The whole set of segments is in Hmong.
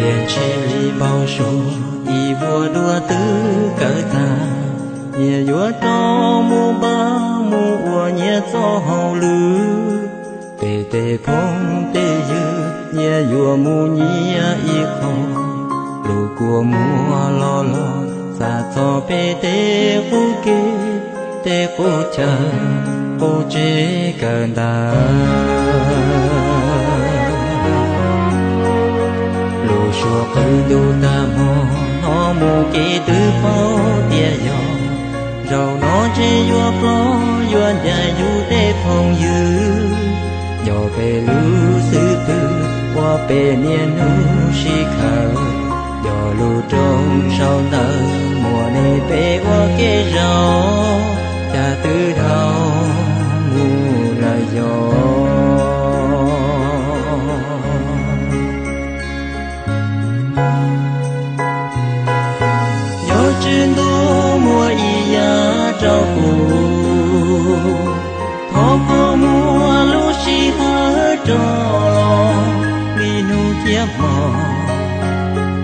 Nyias ntshis li npau suav ib vuag dua twb kawg tag, nyias yuav rov mus npaj mus ua nyias txoj hauj lwm. Peb tej phooj tej ywg nyias yuav mus nyias ib qho, lub kua muag los los xav txog peb tej qub kev, tej qub chaw, qub tsev kawm ntawv. Lub suab qw ntuj tag hmo, hnov mus kev twb paub tias yog, zaum no ntshe yuav plob yuav ncaim yus tej phooj ywg. Yog peb lub xwb pwg ua peb niaj hnub sib khaws, yog lub rooj sau ntawv muaj nej peb ua kev zaum, cas twb dhau mus lawm yog. Nyob tswv ntuj muaj ib yam rau kuv, thov koj muab lub sij hawm rov los li hnub thiab hmo,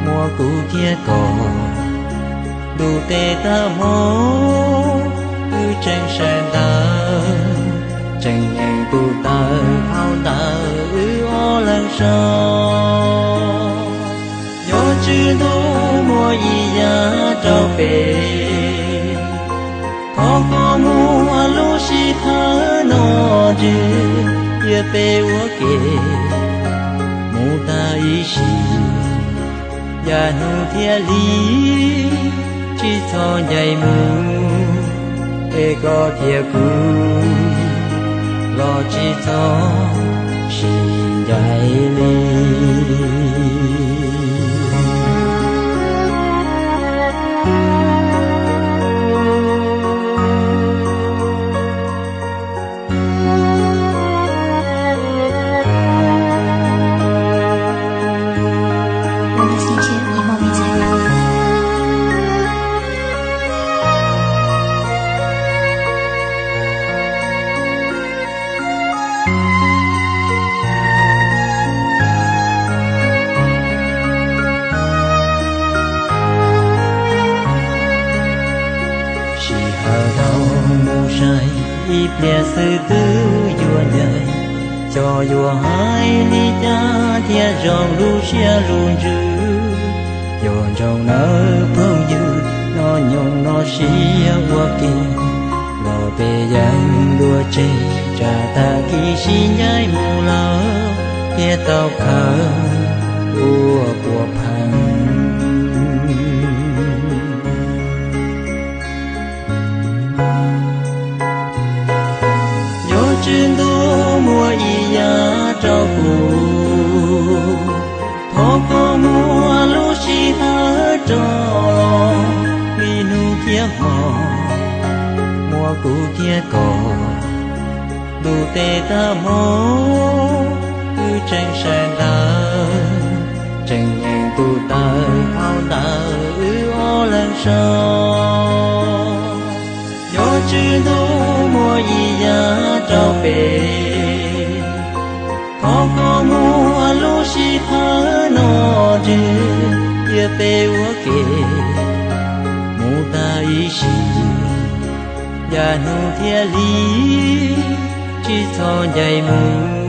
muaj kuv thiab koj ntuj tes tag hmo, wb tseem sawv ntawd, tseem nyeem tus taw phau ntawv wb ob leeg sau. Nyob tswv ntuj muaj ib yam rau peb, thov koj muab lub sij hawm no ntswg, cia peb ua ke mus tag ib sim, yav hnub thiab hli, tsis txhob ncaim mus, es koj thiab kuv los tsis txhob sib ncaim li. Sij hawm dhau mus sai, ib pliag xwb twb yuav ncaim, xyov yuav hais li cas thiaj zoo lub siab lub ntsws. Yog ntsoov nawb phooj ywg, no nyoog no siab ua ke, los peb yeej dua tseg, tsam tag kis sib ncaim mus lawm thiaj tau khaws ua puas pheej. Nyob tswv ntuj muaj ib yam rau kuv, thov koj muab lub sij hawm rov los li hnub thiab hmo, muaj kuv thiab koj ntuj tes tag hmo, wb tseem sawv ntawd, tseem nyeem tus taw phau ntawv wb ob leeg sau. Nyob tswv ntuj muaj ib yam rau peb, thov koj muab lub sij hawm no ntswg, cia peb ua ke mus tag ib sim, yav hnub thiab hli, tsis txhob ncaim mus,